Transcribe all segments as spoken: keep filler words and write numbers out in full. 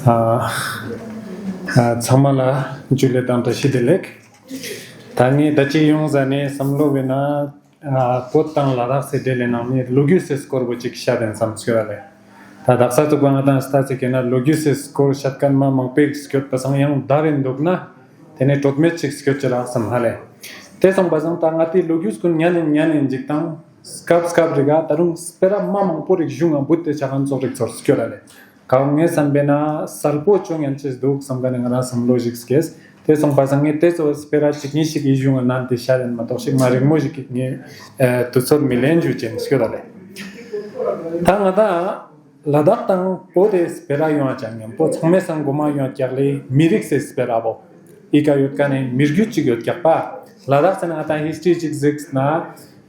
ཨ་ཨ་ཚང་མ་ལ་ཇུ་ལེ་དང་བཀྲ་ཤིས་བདེ་ལེགས། ད་ངས་ད་ཅི་ཡོང་ཟ་ནེ་བསམ་བློ་བེ་ན་ཨ་བོད་དང་ལ་དྭགས་སི་འབྲེལ་ལེ་ནང་ནེ་ལོ་རྒྱུས་སི་སྐོར་བོ་ཅིག་བཤད་དེན་བསམ་སྐྱོད་ལེ། ད་དག་ས་ཐུག་པ་ང་དང་སྟ་ཚེ་ཀེ་ན་ལོ་རྒྱུས་སི་སྐོར་བཤད་མཁན་མ་མང་པོ་ཞིག་སྐྱོད་པ་སང་ཡང་ད་རེ་འདུག་ན་དེ་ནེ་གྲོད་མེད་ཅིག་སྐྱོད་ཅེས་ལ་བསམ་ཧ་ལེ། དེ་སོང་པ་སང་ད་ང་ཏི་ལོ་རྒྱུས་ཀུན་ཉན་ནེ་ཉན་ནེ་འཇིག་དང་སྐབས་སྐབས་རིག་ག་ད་རུང་སྤེ་ར་མ་མང་པོ་རིག་གཞུང་ང་བུད་དེ་ཆ་མཁན་ཙོགས་རིག་ཚོར་སྐྱོད་ལེ། གང་ངས་བསམ་པས་ན་གསལ་པོ་ཅོ་ཉན་ཅེས་འདུག་བསམ་ག་ནེ་ང་རང་བསམ་བློ་ཞིག་སྐྱེས། དེ་སོང་པ་སང་ངས་དེ་ཚོ་སྤེ་ར་ཅིག་གཉིས་ཤིག་ཡིད་གཞུང་ང་ནན་ཏེ་ཤར་ཡིན་མ་གཏོགས་ཤིག་མ་རིང་མོ་ཞིག་གི་ངས་ཨེ་དུས་ཚོད་མི་ལེན་རྒྱུ་ཅན་སྐྱོད་ལེ། ད་ང་དང་ལ་དྭགས་དང་བོད་དེ་སྤེ་ར་ཡོང་བ་ཅང་ཉམ་པོ་ཚང་མའི་སང་གོ་མ་ཡོང་བ་ཀྱག་ལེ། མི་རིགས་སི་སྤེ་ར་བོ་ཨི་ཀ་ཡོད་ཀ་ནེ་མི་རྒྱུད་ཅིག་ཡོད་ཀྱག་པ། ལ་དྭགས་སི་ནང་ང་དང་ཧིས་ཊྲི་ཅིག་གཟིགས་ན་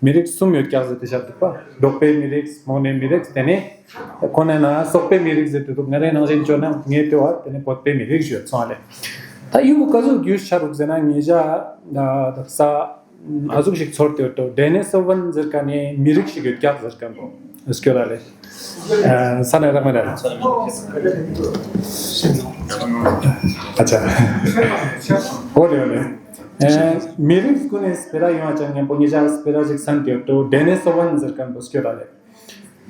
མི་རིགས་གསུམ་ཡོད་ཀྱག་ཟེར་ཏེ་བཤད་འདུག་པ། འབྲོག་པའི་མི་རིགས། མོན་ནའི་མི་རིགས། དེ་ནེ་ཁོ་ནའི་ནང་སོག་པོའི་མི་རིགས་ཟེར་ཏེ་འདུག་ང་རའི་ནང་བཞིན་ཅོ་ན་ངའི་ལྟོས་པ་དེ་ནེ་བོད་པའི་མི་རིགས་ཞུ་སོང་ལེ། ད་ཡུ་གུ་ག་ཟུག་རྒྱུས་ཆ་རུག་ཟེར་ན་ངེད་ཅག་ཨ་དག་ས་ཨ་ཟུག་ཞིག་ཚོར་ཏེ་ཡོད་དོ། ཌེ་ནི་སོ་ཝན་ཟེར་མཁན་ནི་མི་རིགས་ཤིག་ཡོད་ཀྱག་ཟེར་མཁན་པོ་སྐྱོད་ལེ། ཨ་ས་ནེ་རག་མེད་ལེ། ཨ་ཅག་འོ་ལེ་འོ་ལེ། ཨ་མི་རིགས་ཀུན་ནི་སྤེ་ར་ཡོང་བ་ཅང་ཉམ་པོ་ངེད་ཅག་སྤེ་ར་ཞིག་སན་ཏེ་ཡོད་དོ། ཌེ་ནི་སོ་ཝན་ཟེར་མཁན་པོ་སྐྱོད་ལེ།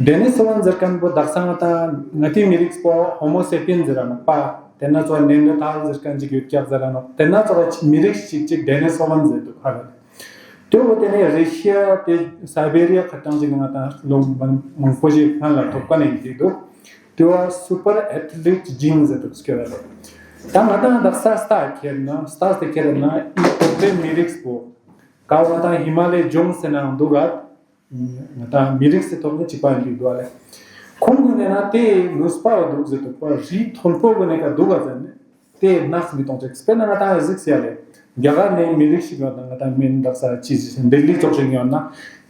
ཌེ་ནི་སོ་ཝན་ཟེར་མཁན་པོ་དག་ས་ང་དང་ང་ཏི་མི་རིགས་པོ་ཧོ་མོ་སེ་པི་ཡན་ཟེར་ར་ནོག་པ། དེ་ན་ཚོ་ནེ་ཨན་ཌར་ཐལ་ཟེར་མཁན་ཅིག་ཡོད་ཀྱག་ཟེར་ར་ནོག་དེ་ན་ཚོ་མི་རིགས་ཅིག་ཅིག་ཌེ་ནི་སོ་ཝན་ཟེར་འདུག་ཧ་ལེ། དེ་བོ་དེ་ནེ་རེ་ཤི་ཡ་དེ་སའི་བེ་རི་ཡ་ཁ་ཐང་ཅིག་ནེ་ང་དང་ལོ་མང་པོ་ཞིག་སྔན་ལ་ཐོབ་མཁན་ཡིན་དེ་འདུག་དེ་བོ་སུ་པར་ཨེ་ཐི་ལིཊ་ཇིན་ཟེར་འདུག་སྐྱོད་ལེ། ད་ང་དང་དག་ས་སྟ་ཁྱེར་ན་སྟ་སྟེ་ཁྱེར་ན་ཨི་བོད་པའི་མི་རིགས་པོ་ཀ་བོ་ང་དང་ཧི་མ་ལའི་ལྗོངས་སི་ནང་འདུག་ག་ང་དང་མི་རིགས་སི་ཐོག་ནེ་གཅིག་པ་ཡིན་དུག་ལེ། ཁོང་གུན་ནི་ན་དེ་ནུས་པ་བོ་དུག་ཟེར་དུག་པ། རི་མཐོན་པོ་གུན་ནི་ཀ་དུག་ག་ཟེར་ནེ་དེ་ནགས་མི་གཏོང་ཅེས། སྤེར་ན་ང་དང་གཟིགས་ཡ་ལེ། རྒྱ་གར་ནེ་མི་རིགས་ཤིག་ཡོང་ན་ང་དང་མིན་དག་ས་ཅི་ཟེར་ལྡི་ལི་ཙོགས་ཤིག་ཡོང་ན་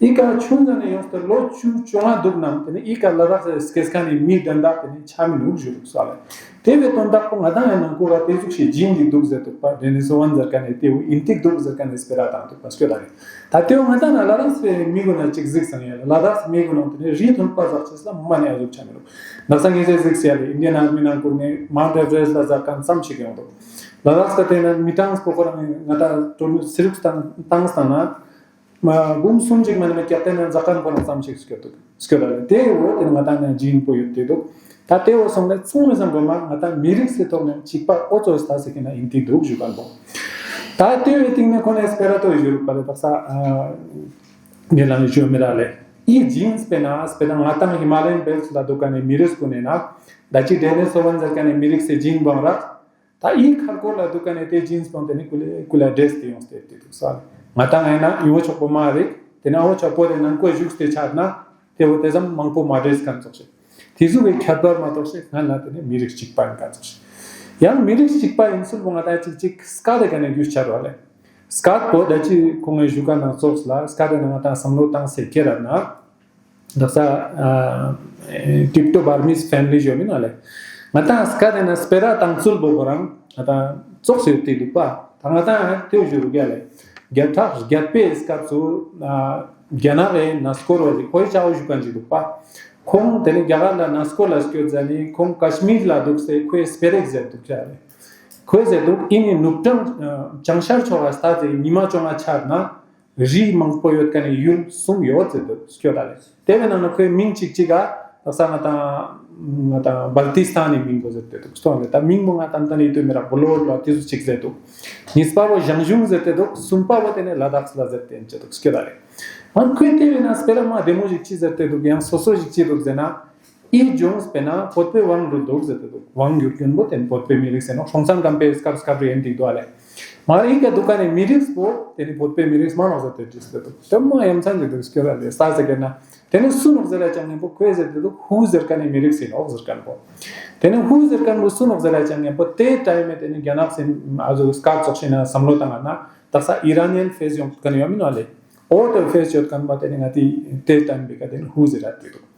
ཨི་ཀ་ཆུང་ཙ་ནེ་ཡོངས་ཏེ་ལོ་བཅུ་བཅོ་ལྔ་དུག་ནང་དེ་ནེ་ཨི་ཀ་ལ་དྭགས་སི་སྐྱེས་ཁན་ནི་མི་དོན་དག་དེ་ནེ་ཆ་མི་ནུག་ཞུ་དུག་ས་ལེ། དེ་བོའི་དོན་དག་པོ་ང་དང་ཡང་ནང་ཁུལ་ལ་དེ་ཟུག་ཤིག་ཇིན་ཞིག་དུག་ཟེར་དུག་པ། དེ་ནེ་སོ་ཝན་ཟེར་ཁན་ནི་དེ་བོ་ཨིན་ཏིག་དུག་ཟེར་ཁན་ནི་སྤེ་ར་དང་དུག་པ་སྐྱོད་ད་ལེ། ད་དེ་བོ་ང་དང་ན་ལ་དྭགས་སི་མི་གུན་ན་ཅིག་གཟིགས་སང་ཡ་ལེ། ལ་དྭགས་སི་མི་གུན་ནང་དེ་ནེ་རི་མཐོན་པ་ཟག་ཅེས་ལ་མ་ནེ་ཨ་ཟུག་ཆ་མི་རུག། ནག་ས་ངེ་ཟེ་གཟིགས་ཡ་ལེ། ཨིན་ཌི་ཡན་ཨར་མི་ནང་ཁུལ་ནེ་མའུནྜ་ཨེ་ཝ་རེསྚ་ལ་ཟག་ཁན་ཙམ་ཞིག་ཡོང་དུག། ལ་དྭགས་སི་དེ་ན་མི་གྲངས་པོ་ཁོ་རང་ང་དང་ཏོ་ནུ་སི་རུག་སྟངས་སྟངས་ན་མ་འབུམ་གསུམ་ཅིག་མ་ནེ་མ་ཀྱག་དེ་ན་ཟག་ཁན་ཁོ་རང་ཙམ་ཞིག་སྐྱོད་དུག། སྐྱོད་ད་ལེ། དེ་བོ་དེ་ང་དང་ན་ཇིན་པོ་ཡོད་དེ་དུག། ད་དེ་བོ་སོང་ལེ་ཚང་མའི་སང་གོ་མ་ང་དང་མི་རིགས་སི་ཐོག་ནེ་ཅིག་པ་འོ་ཙོ་སྟ་སི་ཀེ་ན་ཨིན་ཏེ་དུག་ཞུ་ཁན་པོ། ད་དེ་བོའི་སྟིང་ནེ་ཁོ་ནེ་སྤེ་ར་ཏོ་ཞུ་རུག་པ་ལེ། དག་ས་ཨ་ངེ་ལ་ནི་ཞུ་མི་ར་ལེ། ཨི་ཇིན་སྤེར་ན་སྤེར་ན་ང་དང་ཧི་མ་ལ་ཡན་བེལ་ཊི་ལ་དུག་ཁན་ནི་མི་རིགས་གུན་ནི་ན་ད་ཅི་ཌེ་ནི་སོ་ཝན་ཟེར་ཁན་ནི་མི་རིགས་སི་ཇིན་བང་རག། ད་ཨི་ཁར་ཀོ་ལ་དུག་ཁན་ནི་དེ་ཇིན་སྤོང་དེ་ནེ་ཀུ་ལེ་ཀུ་ལེ་ཌེས་ཏེ་ཡོངས་ཏེ་དེ་དུག་ས། ང་དང་ཨེ་ན་ཡོ་ཆོག་པོ་མ་རིག། དེ་ནེ་ཨོ་ཆོག་པོ་དེ་ནང་ཀོ་ཞུགས་ཏེ་ཆ་ན་དེ་བོ་དེ་ཙམ་མང་པོ་མ་ཌེས་ཁན་ཙོགས་ཤིག། དེ་ཟུག་གི་ཁྱད་པར་མ་གཏོགས་ཤིག་སྔན་ལ་དེ་ནེ་མི་རིགས་གཅིག་པ་ཡིན་ཁན་ཙོགས་ཤིག། ཡང་མི་རིགས་གཅིག་པ་ཡིན་ཚུལ་བོ་ང་དང་ཅིག་ཅིག་སྐད་དེ་ཀ་ནེ་རྒྱུས་ཆ་རུག་ལེ། སྐད་པོ་ད་ཅི་ཁོང་ངི་ཞུ་ཁན་ནང་ཙོགས་ལ་སྐད་དེ་ནང་ང་དང་སམ་བློ་ཏང་སེ་ཁྱེར་ར་ན། དག་ས་ཨ་ཊིབ་ཊོ་བར་མིས་ཕེ་མི་ལི་ཞུ་མིན་ན་ལེ། ང་དང་སྐད་དེ་ན་སྤེ་ར་ཏང་ཚུལ་བོ་ཁོ་རང་ང་དང་ཙོགས་སེ་ཡོད་དེ་དུག་པ། ད་ང་དང་དེ་བོ་ཞུ་རུག་ཡ་ལེ། བརྒྱ་ཕྲག་བརྒྱད་པའི་སྐབས་སུ་ཨ་རྒྱ་ནག་གི་གནས་སྐོར་བ་ཞིག་ཁོའི་ཅའོ་ཞུ་ཁན་ཞིག་དུག་པ། ཁོང་དེ་ནེ་རྒྱ་གར་ལ་གནས་སྐོར་ལ་སྐྱོད་ཟ་ནེ་ཁོང་ཀ་ཤི་མིར་ལ་དུག་སེ་ཁོའི་སྤེ་ར་ཞིག་ཟེར་དུག་ཡ་ལེ། ཁོའི་ཟེར་དུག་ཨི་ནི་ནུབ་བྱང་ཨ་བྱང་ཤར་ཕྱོགས་ལ་སྟ་སྟེ་ཉི་མ་བཅོ་ལྔ་ཆ་ན། རི་མང་པོ་ཡོད་ཁན་ནི་ཡུལ་གསུམ་ཡོད་ཟེར་དུག་སྐྱོད་ད་ལེ། དེ་བོའི་ནང་ནེ་ཁོའི་མིང་ཅིག་ཅིག་ག་དག་ས་ང་དང་ང་དང་བལ་ཏི་སྟན་ནི་མིང་བོ་ཟེར་ཏེ་དུག་སྟོན་ལེ། ད་མིང་བོ་ང་དང་ད་ནི་ཡིད་དུ་མི་ར་བོ་ལོར་ལ་དེ་ཟུག་ཅིག་ཟེར་དུག། གཉིས་པ་བོ་ཞང་ཞུང་ཟེར་ཏེ་དུག། གསུམ་པ་བོ་དེ་ནེ་ལ་དྭགས་ལ་ཟེར་ཏེ་ཡིན་ཅེ་དུག་སྐྱོད་ད་ལེ། མ་ཁོའི་དེ་བོའི་ནང་སྤེ་ར་མ་བདེ་མོ་ཞིག་ཅི་ཟེར་ཏེ་དུག་ཡང་སོ་སོ་ཞིག་ཅི་དུག་ཟེར་ན། ཨི་ལྗོངས་སྤེར་ན་བོད་པའི་ཝང་རུ་དུག་ཟེར་ཏེ་དུག། ཝང་ཡུལ་གྱོན་པོ་དེ་ནི་བོད་པའི་མི་རིགས་ཟེར་ནོག། སྲོང་བཙན་སྒམ་པོའི་སྐབས་སྐབས་རུ་ཡིན་དུག་ལེ། མ་ཨི་ཀ་དུག་ཁན་ནི་མི་རིགས་པོ་དེ་ནི་བོད་པའི་མི་རིགས་མན་ནོག་ཟེར་ཏེ་དུག་ཟེར་ཏེ་དུག། དེ་མ་ཡ་མཚན་ཞིག་དུག་སྐྱོད་ད་ལེ། ས་ཟེར་ཁན་ན་དེ་ནི་སུ་ནོག་ཟེར་ལ་ཅང་ཉམ་པོ་ཁོའི་ཟེར་ཏེ་དུག། ཧུ་ཟེར་ཁན་ནི་མི་རིགས་ཨིན་ནོག་ཟེར་ཁན་པོ། དེ་ནི་ཧུ་ཟེར་ཁན་པོ་སུ་ནོག་ཟེར་ལ་ཅང་ཉམ་པོ་དེ་ཊའིམ་མེ་དེ་ནི་རྒྱ་ནག་སི་ཨ་ཟུག་སྐད་ཙོགས་ཤིག་ན་སམ་བློ་ཏང་ང་ན་དག་ས་ཨི་ར་ནི་ཡན་ཕེས་ཡོང་ཁན་ཡོད་མིན་ནོག་ལེ། འོ་དེ་ཕེས་ཡོད་ཁན་པོ་དེ་ནི་ང་ཏི་དེ་ཊའིམ་པེ་ཀ་དེ་ནི་ཧུ་ཟེར་ར་དེ་དུག།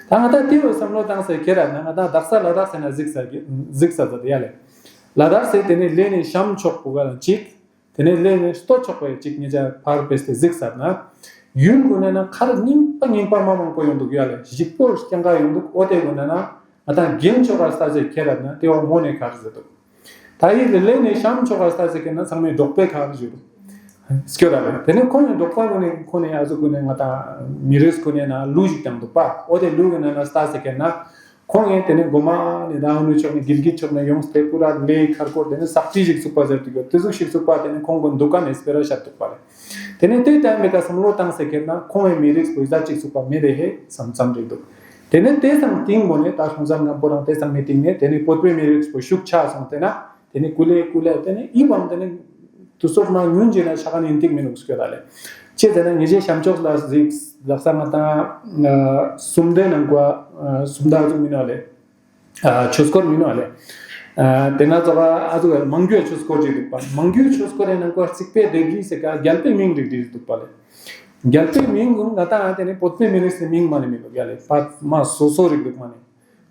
ད་ང་དང་དེ་བོ་སམ་བློ་ཏང་སེ་ཁྱེར་ར་ན་ང་དང་དག་ས་ལ་དྭགས་སི་ན་གཟིགས་ས་གཟིགས་ས་ཟེར་ཡ་ལེ། ལ་དྭགས་སི་དེ་ནི་ལེ་ནི་ཤམ་ཕྱོགས་པོ་ག་ལ་ཅིག། དེ་ནི་ལེ་ནི་སྟོད་ཕྱོགས་པོ་ཡ་ཅིག་ངེད་ཅག་ཕར་ཕེས་ཏེ་གཟིགས་ས་ན། ཡུལ་གུན་ནི་ན་མཁར་རྙིང་པ་རྙིང་པ་མ་མང་པོ་ཡོང་དུག་ཡ་ལེ། ཞིག་པོ་རྐྱང་ག་ཡོང་དུག། འོ་དེ་གུན་ནི་ན། ང་ཏང་རྒན་ཆོག་ག་ལྟ་ཟེར་ཁྱེར་ར་ན་དེ་བོ་མོ་ནེ་ཁར་ཟེར་དུག། ད་ཡི་ལེ་ལེ་ནེ་ཤམ་ཆོག་ག་ལྟ་ཟེར་ཁྱེར་ན་ཚང་མའི་འབྲོག་པའི་ཁར་ཞུ་དུག། སྐྱོ་ར་ལེ། དེ་ནེ་ཁོང་ནི་འབྲོག་པ་གུན་ནི་ཁོང་ནི་ཨ་ཟུག་གུན་ནི་ང་ཏང་མི་རིགས་གུན་ནི་ན་ལུག་ཞིག་ཏང་དུག་པ། འོ་དེ་ལུག་གི་ནང་ན་ལྟ་ཟེར་ཁྱེར་ན། ཁོང་ངི་དེ་ནེ་གོ་མ་ནེ་ད་ཨ་ནུ་ཕྱོགས་ནེ་གིལ་གིད་ཕྱོགས་ནེ་ཡོངས་ཏེ་པུ་ར་ལེ་ཁར་ཀོར་དེ་ནེ་སག་ཏི་ཞིག་ཚུགས་པ་ཟེར་དུག་གི། དེ་ཟུག་ཞིག་ཚུགས་པ་དེ་ནེ་ཁོང་གུན་དུག་ག་ནེ་སྤེ་ར་ཤད་དུག་པ་ལེ། དེ་ནེ་དེ་ཏེམ་པེ་ཀ་སམ་བློ་ཏང་ཟེར་ཁྱེར་ན་ཁོང་ངི་མི་རིགས་པོ་ཡི་ཟ་ཅིག་ཚུགས་པ་མེད་དེ་ཧེ་སམ་སམ་རེ་དུག། དེ་ནེ་དེ་སང་ཏིང་མོ་ནེ་ད་སོང་ཙང་ང་པོ་རང་དེ་སང་མི་ཏིང་ནེ་དེ་ནེ་བོད་པའི་མི་རིགས་པོ་ཤུགས་ཆ་སོང་དེ་ན། དེ་ནེ་ཀུ་ལེ་ཀུ་ལེ་དེ་ནེ་ཨི་བང་དེ་ནེ་དུ་སོར་མ་ཉུན་ཇེ་ན་ཆ་ག་ནེ་ཨིན་ཏིག་མི་ནུག་སྐྱོ་ར་ལེ། ཅེ་ཟེར་ན་ངེ་ཅེ་ཤམ་ཕྱོགས་ལ་ཟིག་ལག་ས་ང་ཏང་སུམ་དེ་ནང་གོ་སུམ་དེ་ཨ་ཟུག་མི་ནོག་ལེ། ཆོས་འཁོར་མི་ནོག་ལེ། དེ་ན་ཙོག་ཨ་ཟུག་མང་རྒྱུའི་ཆོས་འཁོར་ཅིག་དུག་པ། མང་རྒྱུའི་ཆོས་འཁོར་རེ་ནང་གོ་རྩིག་པའི་སྡེབ་རིས་ཟེར་ཀ་རྒྱལ་པོའི་མིང་རིག་རིས་དུག་པ་ལེ། རྒྱལ་པོའི་མིང་གུན་ང་ཏང་དེ་ནེ་བོད་པའི་མི་རིགས་སི་མིང་མ་ནེ་མི་དུག་ཡ་ལེ། པ་མ་སོ་སོ་རིག་དུག་མ་ནེ།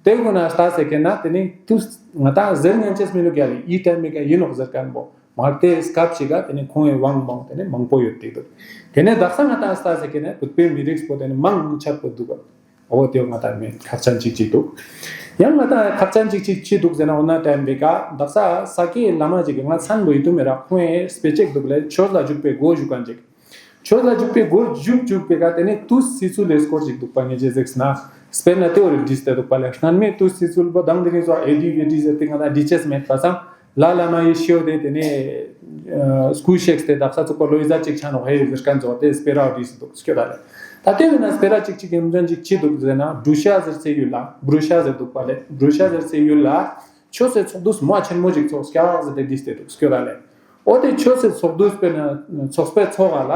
དེ་གུན་ན་ལྟ་ཟེར་ཁྱེར་ན་དེ་ནེ་དུས་ང་ཏང་ཟེར་ཉན་ཅེས་མི་ནུག་ཡ་ལེ། ཨི་ཏེམ་མི་ཀ་ཨིན་ནོག་ཟེར་ཁན་པོ་མ་དེ་སྐབས་ཤིག་ག་དེ་ནེ་ཁོང་ངི་ཝང་མང་དེ་ནེ་མང་པོ་ཡོད་དེ་དུག། དེ་ནེ་དག་ས་ང་ཏང་ལྟ་ཟེར་ཁྱེར་ན་བོད་པའི་མི་རིགས་པོ་དེ་ནེ་མང་ཆེ་བོ་དུག་ག། འོ་དེ་ང་ཏང་མེད་ཁག་ཅན་ཅིག་ཅིག་དུག། ཡང་ང་ཏང་ཁག་ཅན་ཅིག་ཅིག་ཅི་དུག་ཟེར་ན་འོ་ན་ཏེམ་པེ་ཀ་དག་ས་ས་ཀའི་བླ་མ་ཅིག་གི་ང་མཚན་བོ་ཡིད་དུ་མེད་ར། ཁོང་ངི་དཔེ་ཆ་དུག་ལེ། ཆོས་ལ་འཇུག་པའི་སྒོ་ཞུགས་ཁན་ཅིག། ཆོས་ལ་འཇུག་པའི་སྒོ་ཞུགས་ཞུགས་པེ་ཀ་དེ་ནེ་དུས་སི་ཚུལ་ལས་སྐོར་ཅིག་དུག་པ། ངེ་ཅེ་ཟེར་ན་སྤེར་ན་དེ་བོ་རེ་བྲིས་ཏེ་དུག་པ་ལེ། སྔན་མའི་དུས་སི་ཚུལ་པོ་དང་དེ་རིང་ཙོགས་ཨེ་ཌི་ཨེ་ཌི་ཟེར་ཏེ་ང་ཏང་བྲི་ཅེས་མེད་པ་སང་། ལ་ལ་མ་ཡི་ཤེའུ་དེ་དེ་ནེ་སྐུ་གཤེགས་ཏེ་དག་ས་ཚུགས་པ་ལོ་ཡི་ཟླ་ཅིག་ཆ་ནོག་ཧེ་ཟེར་ཁན་ཙོགས་དེ་སྤེ་ར་བྲིས་སེ་དུག་སྐྱོ་ར་ལེ། ད་དེ་བས་ན་སྤེ་ར་ཅིག་ཅིག་ཡུམ་ཅན་ཅིག་ཅི་དུག་ཟེར་ན་བྲུ་ཤ་ཟེར་ཚེ་ཡུལ་ལ་བྲུ་ཤ་ཟེར་དུག་པ་ལེ། བྲུ་ཤ་ཟེར་ཚེ་ཡུལ་ལ་ཆོས་སི་ཚོགས་འདུ་མ་ཆེན་མོ་ཅིག་ཚོགས་སྐྱག་ཟེར་ཏེ་བྲིས་ཏེ་དུག་སྐྱོ་ར་ལེ། འོ་དེ་ཆོས་སི་ཚོགས་འདུ་སྤེ་ན་ཚོགས་པའི་ཚོགས་ཀ་ལ།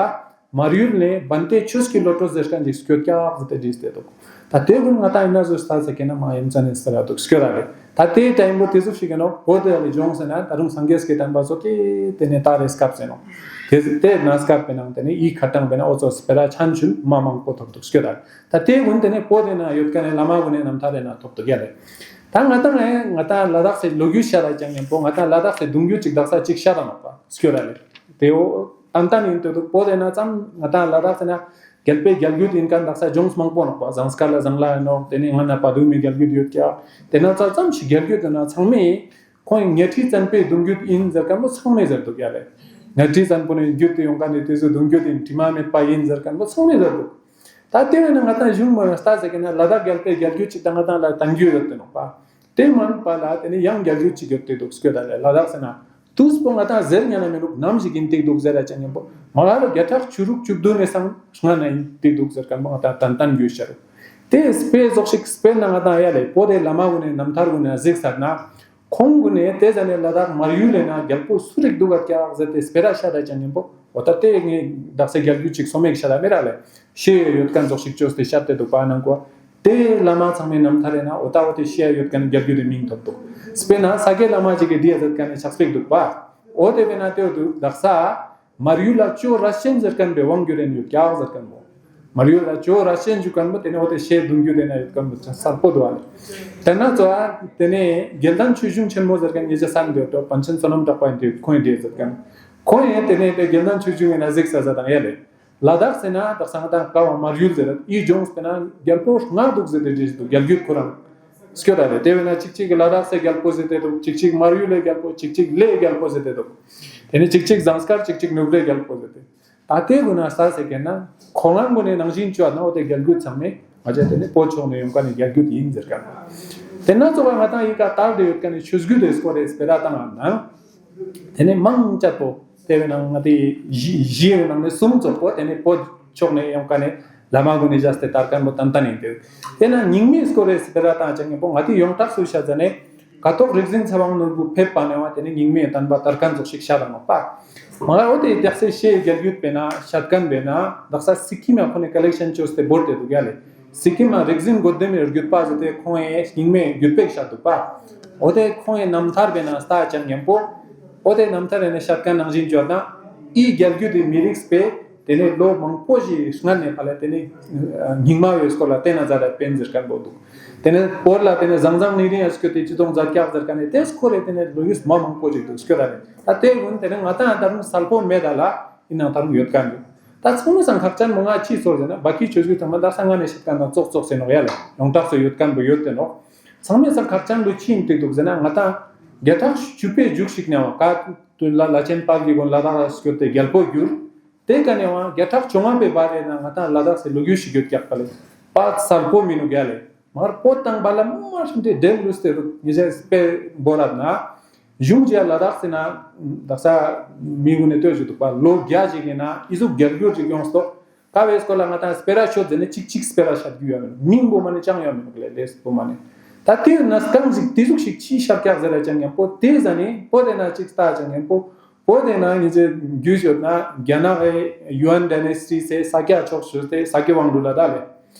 མར་ཡུལ་ནེ་བན་དེ་ཆོས་ཀྱི་བློ་གྲོས་ཟེར་ཁན་ཅིག་སྐྱོད་ཀྱག་ཟེར་ཏེ་བྲིས་ཏེ་དུག། ད་དེ་གུན་ང་ཏང་ཨིན་ན་ཟོས་ལྟ་ཟེར་ཁྱེར་ན་མ་ཡུམ་ཅན་ནི་སྤེ་ར་དུག་སྐྱོ་ར་ལེ། ད་དེ་ཏེམ་པོ་དེ་ཟུག་ཞིག་ཨིན་ནོག། འོ་དེ་ལེ་ཇོང་ཟེར་ན་ད་རུང་སངས་རྒྱས་ཀྱི་བསྟན་པ་ཚོ་ཀེ་དེ་ནེ་ད་རེ་སྐབས་ཟེར་ནོག། དེ་དེ་ན་སྐབས་པེ་ནང་དེ་ནེ་ཨི་ཁ་ཏང་པེ་ན་འོ་ཚོ་སྤེ་ར་ཆན་ཆུན་མ་མང་པོ་ཐོབ་དུག་སྐྱོ་ར་ལེ། ད་དེ་གུན་དེ་ནེ་བོད་དེ་ན་ཡོད་ཁན་ནི་བླ་མ་གུན་ནི་རྣམ་ཐར་རེ་ན་ཐོབ་དུག་ཡ་ལེ། ད་ང་ཏང་ང་ཏང་ལ་དྭགས་སི་ལོ་རྒྱུས་ཤད་ད་ཅང་ཉམ་པོ་ང་ཏང་ལ་དྭགས་སི་གདུང་རྒྱུད་ཅིག་དག་ས་ཅིག་ཤད་ད་ནོག་པ་སྐྱོ་ར་ལེ། དེ་བོ་ཏན་ཏན་ཨིན་ཏེ་དུག། བོད་དེ་ན་ཙམ་ང་ཏང་ལ་དྭགས་སི་ན་རྒྱལ་པོའི་རྒྱལ་རྒྱུད་ཨིན་ཁན་དག་ས་ཇོངས་མང་པོ་ནོག་པ། ཟངས་དཀར་ལ་ཟངས་ལྷ་ཨིན་ནོག། དེ་ནེ་ང་ན་པ་དུ་མའི་རྒྱལ་རྒྱུད་ཡོད་ཀྱག། དེ་ན་ཙམ་ཙམ་ཞིག་རྒྱལ་རྒྱུད་དེ་ན་ཚང་མས་ཁོང་ངི་གཉའ་ཁྲི་བཙན་པོའི་གདུང་རྒྱུད་ཨིན་ཟེར་ཁན་པོ་ཚང་མས་ཟེར་དུག་ཡ་ལེ། གཉའ་ཁྲི་བཙན་པོ་ནེ་རྒྱུད་དེ་ཡོང་ཁན་ནི་དེ་ཚོ་གདུང་རྒྱུད་ཨིན། དྲི་མ་མེད་པ་ཨིན་ཟེར་ཁན་པོ་ཚང་མས་ཟེར་དུག། ད་དེ་བས་ན་ང་ཏང་གཞུང་མ་ལ་ལྟ་ཟེར་ཁྱེར་ན་ལ་དྭགས་རྒྱལ་པོའི་རྒྱལ་རྒྱུད་ཅིག་ད་ང་ཏང་ལ་ཏང་རྒྱུ་ཡོད་དེ་ནོག་པ། དེ་མན་པ་ལ་དེ་ནེ་ཡང་རྒྱལ་རྒྱུད་ཅིག་ཡོད་དེ་དུག་སྐྱོ་ར་ལེ། ལ་དྭགས་ཟེར་ན་དུས་པོ་ང་ཏང་ཟེར་ཉན་ན་མི་ནུག། ནམ་ཞིག་ཨིན་ཏེ་དུག་ཟེར་ར་ཅང་ཉམ་པོ་མ་ག་རུ་བརྒྱ་ཕྲག་བཅུ་དྲུག་བཅུ་བདུན་ནེ་སང་སྔ་ན་ཨིན་ཏེ་དུག་ཟེར་ཁན་པོ་ང་ཏང་ཏན་ཏན་རྒྱུས་ཤར་རུག། དེ་སྤེ་ཟོག་ཞིག་སྤེར་ན་ང་ཏང་ཡ་ལེ་བོད་དེ་བླ་མ་གུན་ནི་རྣམ་ཐར་གུན་ནི་གཟིགས་ས་ན། ཁོང་གུན་ནི་དེ་ཟ་ནེ་ལ་དྭགས་མར་ཡུལ་ལེ་ན་རྒྱལ་པོ་སུ་རིག་དུག་ག་ཀྱག་ཟེར་ཏེ་སྤེ་ར་ཤད་ད་ཅང་ཉམ་པོ་འོ་ད་དེ་ངས་དག་ས་རྒྱལ་རྒྱུད་ཅིག་སོ་མེད་ཤད་ད་མེད་ར་ལེ། ཤེས་ཡོད་ཁན་ཟོག་ཞིག་ཅོས་ཏེ་ཤད་དེ་དུག་པ་ནང་གོ། དེ་བླ་མ་ཚང་མའི་རྣམ་ཐར་རེ་ན་འོ་ད་འོ་དེ་ཤེས་ཡོད་ཁན་རྒྱལ་རྒྱུད་དེ་མིང་ཐོབ་དུག། སྤེར་ན་ས་སྐྱའི་བླ་མ་ཅིག་གི་བྲིས་ཡ་ཟེར་ཁན་ནི་ཕྱག་དཔེ་དུག་པ། འོ་དེ་བས་ན་དེ་བོ་དུག་དག་ས། མར་ཡུལ་ལ་ཇོ་རས་ཆེན་ཟེར་ཁན་པོའི་དབང་བསྒྱུར་རན་ཡོད་ཀྱག་ཟེར་ཁན་པོ། མར་ཡུལ་ལ་ཇོ་རས་ཆེན་ཞུ་ཁན་པོ་དེ་ནེ་འོ་དེ་ཤེས་གདུང་རྒྱུད་དེ་ན་ཡོད་ཁན་པོ་གསལ་པོ་དུག་ཨ་ལེ། དེ་ན་ཙོགས་དེ་ནེ་དགེ་ལྡན་ཆོས་འབྱུང་ཆེན་མོ་ཟེར་ཁན་ཉེ་ཆ་སན་དེ་ཏོ་པཎ་ཆེན་བསོད་ནམས་གྲགས་པ་ཨིན་དེ་ཁོང་ངི་བྲིས་ཟེར་ཁན། ཁོང་ངི་དེ་ནེ་དེ་དགེ་ལྡན་ཆོས་འབྱུང་ཨིན་ན་གཟིགས་ས་ཟ་དང་ཡ་ལེ། ལ་དྭགས་ཟེར་ན་དག་ས་ང་ཏང་ཀ་བ་མར་ཡུལ་ཟེར་ཨི་ཇོངས་པེ་ན་རྒྱལ་པོ་ལྔ་དུག་ཟེར་ཏེ་བྲིས་དུག་རྒྱལ་རྒྱུད་ཁོ་རང་། སྐྱོ་ར་ལེ། དེ་བས་ན་ཅིག་ཅིག་གི་ལ་དྭགས་སི་རྒྱལ་པོ་ཟེར་ཏེ་དུག། ཅིག་ཅིག་མར་ཡུལ་ལི་རྒྱལ་པོ། ཅིག་ཅིག་ལེའི་རྒྱལ་པོ་ཟེར་ཏེ་དུག། དེ་ནེ་ཅིག་ཅིག་ཟངས་དཀར། ཅིག་ཅིག་ནུབ་རའི་རྒྱལ་པོ་ཟེར་ཏེ། ད་དེ་གུན་ན་ས་ཟེར་ཁན་ན་ཁོ་རང་གུན་ནི་ནང་བཞིན་ཅོ་ན་འོ་དེ་རྒྱལ་རྒྱུད་ཚང་མས་ང་ཅག་དེ་ནེ་བོད་ཕྱོགས་ནེ་ཡོང་ཁན་ནི་རྒྱལ་རྒྱུད་ཨིན་ཟེར་ཁན། དེ་ན་ཙོགས་པ་ང་ཏང་ཡི་ཀ་དར་ཏེ་ཡོད་ཁན་ནི་ཆོས་བརྒྱུད་དེ་སྐོར་རེ་སྤེ་ར་ཏང་ན། དེ་ནེ་མང་ཆེ་བོ་དེ་བས་ན་ང་ཏི་བཞི་བཞི་ཡི་ནང་ནེ་གསུམ་ཙོགས་པོ་དེ་ནེ་བོད་ཕྱོགས་ནེ་ཡོང་ཁན་ནི་བླ་མ་གུན་ནི་བཞག་སྟེ་དར་ཁན་པོ་ཏན་ཏན་ཨིན་ཏེ། དེ་ན་རྙིང་མའི་སྐོར་རེ་སྤེ་ར་ཏང་ཅང་ཉམ་པོ་ང་ཏི་ཡོངས་གྲགས་སུ་ཤད་ཟ་ནེ་ཀཿཐོག་རིག་འཛིན་ཚེ་དབང་ནོར་བུ་ཕེབས་པ་ནེ་བ་དེ་ནེ་རྙིང་མའི་བསྟན་པ་དར་ཁན་ཙོགས་ཤིག་ཤད་ད་ནོག་པ། མ་ག་འོ་དེ་དག་ས་ཤེས་རྒྱལ་རྒྱུད་པེ་ན་ཤད་ཁན་པེ་ན་དག་ས་སི་ཀིམ་ཡ་ཁོ་ནེ་ཀ་ལེག་ཤན་ཅོས་ཏེ་བོར་ཏེ་དུག་ཡ་ལེ། སི་ཀིམ་ཡ་རིག་འཛིན་རྒོད་ལྡེམ་མི་བརྒྱུད་པ་ཟེར་ཏེ་ཁོང་ངི་རྙིང་མའི་བརྒྱུད་པེ་ཤད་དུག་པ། འོ་དེ་ཁོང་ངི་རྣམ་ཐར་པེ་ན་ལྟ་ཅང་ཉམ་པོ། འོ་དེ་རྣམ་ཐར་རེ་ནེ་ཤད་ཁན་ནང་བཞིན་ཅོ་ན་ཨི་རྒྱལ་རྒྱུད་དེ་མི་རིགས་པེ་དེ་ནེ་ལོ་མང་པོ་ཞིག་སྔ་ནེ་ཕ་ལ་དེ་ནེ་རྙིང་མ་བོའི་སྐོར་ལ་དེ་ན་ཛ་དྲག་པེན་ཟེར་ཁན་པོ་དུག། དེ་ནེ་བོད་ལ་དེ་ནེ་ཟང་ཟང་ནི་རིང་ཡ་སྐྱོད་དེ་ཅི་ཏོང་ཛད་ཀྱག་ཟེར་ཁན་ནི་དེ་སྐོར་རེ་དེ་ནེ་ལོ་ཡུས་མ་མང་པོ་ཞིག་དུག་སྐྱོད་ད་ནེ། ད་དེ་གུན་དེ་ནེ་ང་ཏང་ད་རུང་གསལ་པོ་མེད་ད་ལ་ཨིན་ནའང་ད་རུང་ཡོད་ཁན་དུག། ད་ཚང་མའི་སང་ཁག་ཅན་མོ་ང་ཅི་ཚོར་ཟེར་ན་བ་ཀི་ཆོས་བརྒྱུད་ཚང་མ་ད་ས་ང་ནེ་ཤད་ཁན་ན་ཙོགས་ཙོགས་ཟེར་ནོག་ཡ་ལེ། ཡོངས་གྲགས་སུ་ཡོད་ཁན་པོ་ཡོད་དེ་ནོག། ཚང་མའི་སང་ཁག་ཅན་དུ་ཅི་ཡིན་ཏེ་འདུག་ཟེར་ན་ང་ཏང་བརྒྱ་ཕྲག་བཅུ་པའི་མཇུག་ཞིག་ནས་བ་ཀ་དུ་ལ་ལ་ཆེན་དཔལ་གྱི་མགོན་ལ་དྭགས་ལ་སྐྱོད་དེ་རྒྱལ་པོ་གྱུར། དེ་ཀ་ནས་བ་བརྒྱ་ཕྲག་བཅོ་ལྔ་པའི་བར་རེ་ན་ང་ཏང་ལ་དྭགས་སི་ལོ་རྒྱུས་ཤིག་ཡོད་ཀྱག་པ་ལེ། པ་གསལ་པོ་མི་ནུག་ཡ་ལེ། མར་པོ་དང་བ་ལ་མ་ཤིན་ཏེ་འབྲེལ་ལུས་ཏེ་རུག་ཉི་ཟེར་སྤེ་བོ་རབ་ན། གཞུང་རྒྱ་ལ་དྭགས་སི་ན་དག་ས་མི་གུན་ནས་ལྟོས་ཞུ་འདུག་པ་ལོ་བརྒྱ་ཅིག་ཡིན་ན་ཨི་ཟུག་རྒྱལ་འགྱུར་ཅིག་ཡོངས་ཏོ། ཀ་བའི་སྐོར་ལ་ང་ཏང་སྤེ་ར་ཤོད་ཟེར་ནས་ཅིག་ཅིག་སྤེ་ར་ཤད་རྒྱུ་ཡོད་མེད། མིང་པོ་མ་ནི་ཅང་ཡོད་མེད་ལེ་ལེས་པོ་མ་ནི། ད་དེ་ན་སྐང་ཞིག་དེ་ཟུག་ཞིག་ཅི་ཤར་ཀྱག་ཟེར་ར་ཅང་ཡང་པོ་དེ་ཟ་ནི་པོ་དེ་ན་ཅིག་ལྟ་ཅང་ཡང་པོ། པོ་དེ་ན་ཉི་ཅེ་རྒྱུས་ཡོད་ན་རྒྱ་ནག་གི་ཡུ་ཨན་ཌའི་ནེ་སི་ཊི་སེ་ས་སྐྱ་ཕྱོགས་ཞུས་ཏེ་ས་སྐྱ་དབང་འདུས་ལ་ད་ལེ།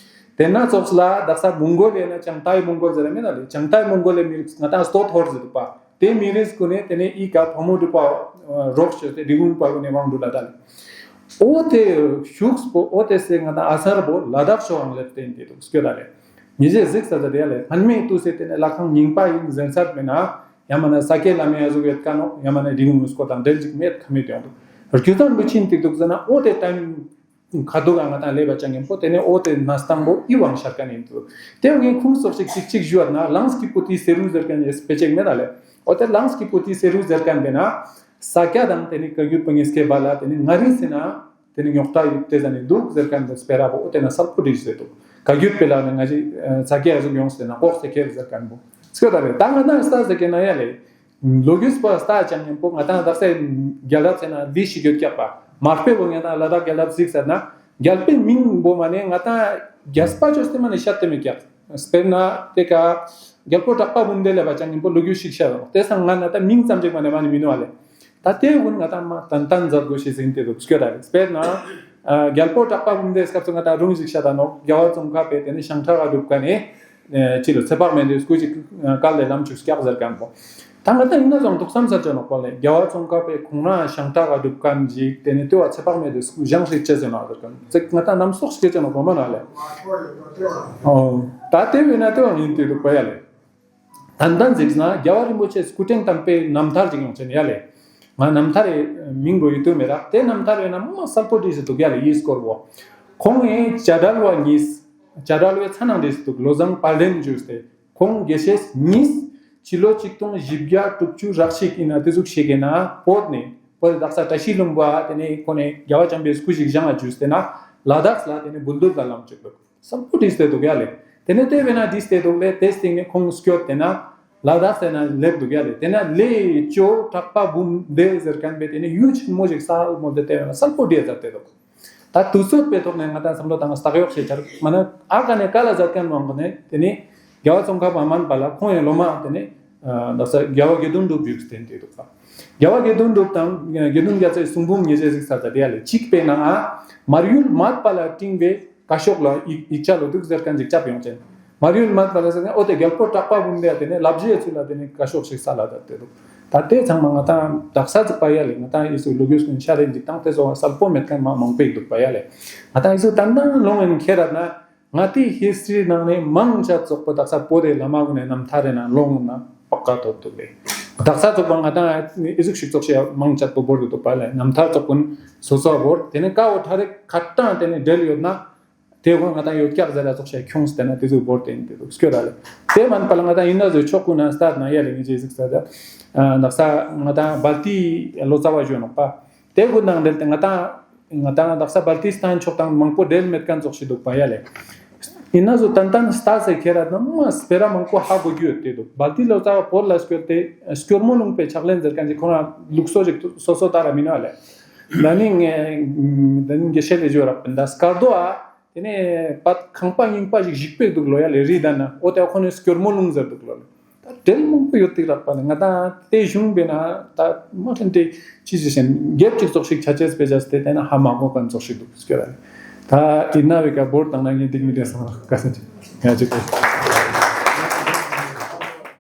དེ་ན་ཙོགས་ལ་དག་ས་མོང་གོ་ལི་ཡ་ན་ཅང་ཏའི་མོང་གོལ་ཟེར་ར་མེད་ན་ལེ། ཅང་ཏའི་མོང་གོ་ལི་མི་རིགས་ང་ཏང་སྟོད་ཧོར་ཟེར་འདུག་པ། དེ་མི་རིགས་གུན་ནི་དེ་ནས་ཨི་ཀ་ཕོ་མོ་འབྲུག་པ་རོགས་བྱས་ཏེ་འབྲི་གུང་པ་གུན་ནི་དབང་འདུས་ལ་ད་ལེ། འོ་དེ་ཤུགས་པོ་འོ་དེ་སེ་ང་ཏང་ཨ་སར་པོ་ལ་དྭགས་ཕྱོགས་ལ་ལེབས་ཏེ་ཡིན་ཏེ་འདུག་སྐྱོད་ད་ལེ། ཉི་ཟེར་གཟིགས་ས་ད་དེ་ཡ་ལེ། ཧན་མེ་ཏུ་སེ་དེ་ནས་ལྷ་ཁང་རྙིང་པ་ཡིན་ཟེར་ཚར་མེད་ན། ཡང་མ་ན་ས་སྐྱའི་བླ་མའི་ཡ་ཟུག་ཡོད་ཀ་ནོ། ཡང་མ་ན་འབྲི་གུང་ངུ་སྐོར་དང་འབྲེལ་ཅིག་མེད་ཁ་མེད་ཡོང་འདུག་རྒྱུ་མཚན་པོ་ཅི་ཡིན་ཏེ་འདུག་ཟེར་ན་འོ་དེ་ཏའི་ཁ་ཐུག་ག་ང་ཏང་ལེབ་པ་ཅང་ཡིན་པོ་དེ་ནས་འོ་དེ་ན་སྟངས་པོ་ཨི་བང་ཤར་ཀ་ནི་ཡིན་འདུག་དེ་བོ་ངས་ཁུངས་སོགས་ཤིག་ཅིག་ཅིག་ཞུ་བ་ན་ལངས་ཀྱི་པོ་ཏི་སེ་རུ་ཟེར་ཀ་ནི་སྤེ་ཅེག་མེད་ན་ལེ། འོ་དེ་ལངས་ཀྱི་པོ་ཏི་སེ་རུ་ཟེར་ཀ་ནི་བེ་ན་ས་སྐྱ་དང་དེ་ནི་བཀའ་བརྒྱུད་པ་ངེས་སྐལ་བ་ལ་དེ་ནི་ང་རིང་སེ་ན་དེ་ནི་རྙོག་དྲ་ཡོད་དེ་ཟ་ནི་འདུག་ཟེར་ཀ་ནི་སྤེ་ར་པོ་འོ་དེ་ན་སལ་པོ་འདྲི་ཟེར་འདུག་བཀའ་བརྒྱུད་པེ་ལ་ནི་ང་ཅི་ས་སྐྱ་ཡ་ཟུག་ཡོངས་ཏེ་ན་ལྐོག་སེ་ཁེལ་ཟེར་ཀ་ནི་པོ་སྐྱོད་ད་རེ། ད་ང་ཏང་ས་ཟེར་ཀ་ན་ཡ་ལེ། ལོ་རྒྱུས་པ་ལྟ་ཅང་ཉམ་པོ་ང་ཏང་དག་ས་རྒྱལ་རབས་ཟེར་ན་འདི་ཞིག་ཡོད་ཀྱག་པ། མར་པེ་བོ་ང་ཏང་ལ་དྭགས་རྒྱལ་རབས་གཟིགས་ཟེར་ན་རྒྱལ་པོའི་མིང་བོ་མ་ནེ་ང་ཏང་རྒྱལ་སྤ་ཅོས་ཏེ་མ་ནེ་ཤད་དེ་མེད་ཀྱག། དཔེར་ན་དེ་ཀ་རྒྱལ་པོ་གྲགས་པ་འབུམ་ལྡེ་ལེབ་པ་ཅང་ཉམ་པོ་ལོ་རྒྱུས་ཤིག་ཤད་རོག། དེ་སང་ང་ན་ད་མིང་ཙམ་ཅིག་མ་ནེ་མ་ནེ་མི་ནུ་བ་ལེ། ད་དེ་ཀུན་ང་ཏང་མ་ཏན་ཏན་མཛད་དགོས་ཤེས་ཟིན་ཏེ་འདུག་སྐྱོད་ད་རེ། དཔེར་ན་རྒྱལ་པོ་གྲགས་པ་འབུམ་ལྡེའི་སྐབས་སུ་ང་ཏང་རུང་ཞིག་ཤད་ད་ནོག། རྒྱལ་བ་ཙོང་ཁ་པའི་དེ་ནི་ཤང་ཁྲག་ག་སྒྲུབ་ཀ་ནི། ཨེ་ཅི་ལོ་ཚེ་དཔག་མེད་དེ་སྐུ་ཅིག་བཀལ་ལེ་ལམ་ཅུག་སྐྱག་ཟེར་ཁན་པོ། ད་ང་ཏང་ཡིན་ན་ཟུང་འདུག་བསམ་ས་ཅོ་ནོག་པ་ལེ། རྒྱལ་བ་ཙོང་ཁ་པའི་ཁོང་རང་ཤང་ཁྲག་ག་སྒྲུབ་ཁན་ཅིག་དེ་ནི་ལྟོས་བ་ཚེ་དཔག་མེད་དེ་སྐུ་བཞེངས་ཤིག་ཅེས་ཟེར་ནོག་ཟེར་ཁན། ཚེ་ང་ཏང་ནམ་སོགས་ཤིག་ཅོ་ནོག་པ་མ་ན་ལེ། ཨོ། ད་དེ་བས་ན་ལྟོས་བ་ཡིན་ཏེ་འདུག་པ་ཡ་ལེ། ཏན་ཏན་གཟིགས་ན་རྒྱལ་བ་རིན་པོ་ཆེ་སྐུ་ཕྲེང་དང་པོའི་རྣམ་ཐར་ཅིག་ཡོང་ཆེན་ཡ་ལེ། ང་རྣམ་ཐར་རེ་མིང་གོ་ཡོད་དུ་མེད་ར། དེ་རྣམ་ཐར་རེ་ན་མ་གསལ་པོ་བྲིས་སེ་འདུག་ཡ་ལེ། ཡིད་སྐོར་བོ། ཁོང་ངི་བྱ་བྲལ་བ་གཉིས། བྱ་བྲལ་བའི་ཚ་ནང་བྲིས་སེ་འདུག། ལོ་བཟང་དཔལ་ལྡན་བརྒྱུད་དེ། ཁོང་དགེ་བཤེས་གཉིས། སྤྱི་ལོ་ཆིག་སྟོང་བཞི་བརྒྱ་དྲུག་ཅུ་རག་ཞིག་ཡིན་ན་དེ་ཟུག་ཞིག་ཡིན་ན་བོད་ནས་བོད་དག་ས་བཀྲ་ཤིས་ལྷུན་པོ་དེ་ནས་ཁོ་ནས་རྒྱལ་བ་བྱམས་པའི་སྐུ་ཞིག་བཞེངས་ལ་བརྒྱུད་དེ་ན་ལ་དྭགས་ལ་དེ་ནས་འབུལ་འདུལ་ལ་ལམ་བཅུག་འདུག། གསལ་པོ་བྲིས་ཏེ་འདུག་ཡ་ལེ། དེ་ནས་དེ་བས་ན་བྲིས་ཏེ་འདུག་ལེ། དེ་སྟེང་ནས་ཁོང་སྐྱོད་དེ་ན་ལ་དྭགས་ཟེར་ན་ལེབ་འདུག་ཡ་ལེ། དེ་ན་ལེ་ཅོ་གྲགས་པ་འབུམ་ལྡེ་ཟེར་ཁན་པོ་དེ་ནས་ཡུལ་ཆེན་མོ་ཞིག་གསལ་མོ་དེ་དེ་བས་ན་གསལ་པོ་བྲིས་ཚར་ཏེ་འདུག། ད་དུས་ཚོད་པའི་ཐོག་ནས་ང་ཏང་བསམ་བློ་བཏང་བརྟག་གཡོག་བྱེད་ཆར་མ་ན་ཨ་ཀ་ནས་ཀ་ལ་མཛད་ཁན་མང་པོ་ནས་དེ་ནས་རྒྱལ་བ་ཙོང་ཁ་པ་མན་པ་ལ་ཁོང་ཡང་སློབ་མ་དེ་ནས་ཨ་དག་ས་རྒྱལ་བ་དགེ་འདུན་གྲུབ་བརྒྱུད་དེ་འདུག་པ། རྒྱལ་བ་དགེ་འདུན་གྲུབ་དང་དགེ་འདུན་རྒྱལ་མཚན་གསུང་འབུམ་ཉེ་ཆར་གཟིགས་ས་ད་དེ་ཡ་ལེ། གཅིག་པའི་ནང་ཨ་མར་ཡུལ་མད་པ་ལ་སྤྲིང་བའི་བཀའ་ཤོག་ལ་ཡིག་ཡིག་ཆ་ལོ་འདུག་ཟེར་ཁན་ཅིག་ཁྱབ་ཡོང་ཆེན། མར་ཡུལ་མད་པ་ལ་ཟེར་ནས་འོ་དེ་རྒྱལ་པོ་གྲགས་པ་འབུམ་ལྡེ་དེ་ནས་ལབ་ཞེས་ཚུལ་ལ་དེ་ནས་བཀའ་ཤོག་ཞིག་ས་ལ་ད་དེ་འདུག། ད་དེ་ཚང་མ་ང་ཏང་དག་ས་ཚུགས་པ་ཡ་ལེ། ང་ཏང་ཡིག་གཟུགས་ལོ་རྒྱུས་ཀུན་ཤ་རེ་འཇིག་དང་དེ་ཚོ་གསལ་པོ་མེད་ཁན་མ་མང་པོ་ཡིག་འདུག་པ་ཡ་ལེ། ང་ཏང་ཡིག་གཟུགས་ཏན་ཏན་ལོང་ཡིན་ཁྱེར་ར་ན་ང་ཏི་ཧིས་ཊི་རི་ནང་ནས་མང་ཆེ་ཙོགས་པོ་དག་ས་བོད་དེ་བླ་མ་གུན་ནས་རྣམ་ཐར་རེ་ན་ལོང་ན་པག་ཀ་ཐོབ་འདུག་ལེ། དག་ས་ཙོགས་པོ་ང་ཏང་ཨི་ཟུག་ཞིག་ཙོགས་ཤིག་མང་ཆེ་པོ་བོར་འདུག་པ་ལེ། རྣམ་ཐར་ཙོགས་ཀུན་སོ་སོ་བོར་དེ་ནས་ཀ་བོ་ཐ་རེ་ཁ་ཏང་དེ་ནས་འབྲེལ་ཡོད་ན། དེ་ཀུན་ང་ཏང་ཡོད་ཀྱག་ཟེར་ལ་ཙོགས་ཤིག་ཁྱོངས་ཏེ་ན་དེ་ཟུག་བོར་ཏེ་ཡིན་ཏེ་འདུག་སྐྱོད་ད་ལེ། དེ་མན་པ་ལ་ང་ཏང་ཡིན་ན་ཟོ་ཕྱོགས་ཀུན་ན་སྟར་ན་ཡ་ལེ་ངེས་ཅེས་ཟིག་ཟེར་ད། དག་ས་ང་ཏང་སྦལ་ཏི་ལོ་ཙཱ་བ་ཞུ་ནོག་པ། དེ་ཀུན་ནང་འབྲེལ་ཏེ་ང་ཏང་ང་ཏང་དག་ས་སྦལ་ཏི་སི་ཐན་ཕྱོགས་དང་མང་པོ་འབྲེལ་མེད་ཁན་ཙོགས་ཤིག་འདུག་པ་ཡ་ལེ། ཡིན་ན་ཟོ་ཏན་ཏན་སྟ་སེ་ཁྱེར་ར་ན་མ་སྤེ་ར་མང་པོ་ཧ་གོ་རྒྱུ་ཡོད་དེ་འདུག། སྦལ་ཏི་ལོ་ཙཱ་བ་བོད་ལ་སྐྱོད་དེ་སྐྱོར་མོ་ལུང་པའི་ཕྱག་ལེན་ཟེར་ཁན་ཅིག་ཁོ་རང་ལུགས་སྲོལ་ཅིག་སོ་སོ་ལྟར་ར་མིན་ནོ་ལེ། ད་ནི་ངས་ད་ནི་དགེ་བཤེས་ལེ་ཞུ་རག་པིན་ད་སྐར་རྡོ་ཨ། དེ་ནས་པད་ཁང་པ་རྙིང་པ་ཞིག་བཞུགས་པའི་འདུག་ལོ་ཡ་ལེ་རི་ད་ན་འོ་དེ་ཁོ་ནས་སྐྱོར་མོ་ལུང་ཟེར་འདུག་ལོ་ལེ། ད་འབྲེལ་མང་པོ་ཡོད་དེ་རག་པ་ནི་ང་ད་དེ་གཞུང་བས་ན་ད་མ་ཐན་དེ་ཅི་ཞིག་ཞེན་རྒྱབ་ཅིག་ཙོགས་ཤིག་ཆ་ཅེས་པེ་ཅས་དེ་དེ་ན་ཧ་མ་གོ་ཁན་ཙོགས་ཤིག་འདུག་སྐྱོར་ར་ལེ། ད་ཡིན་ན་བའི་ཀ་བོར་དང་ན་ངས་འདིག་མི་དེ་སང་ལ་ཀ་ས་ཅི་ཡ་ཅིག་ལེ།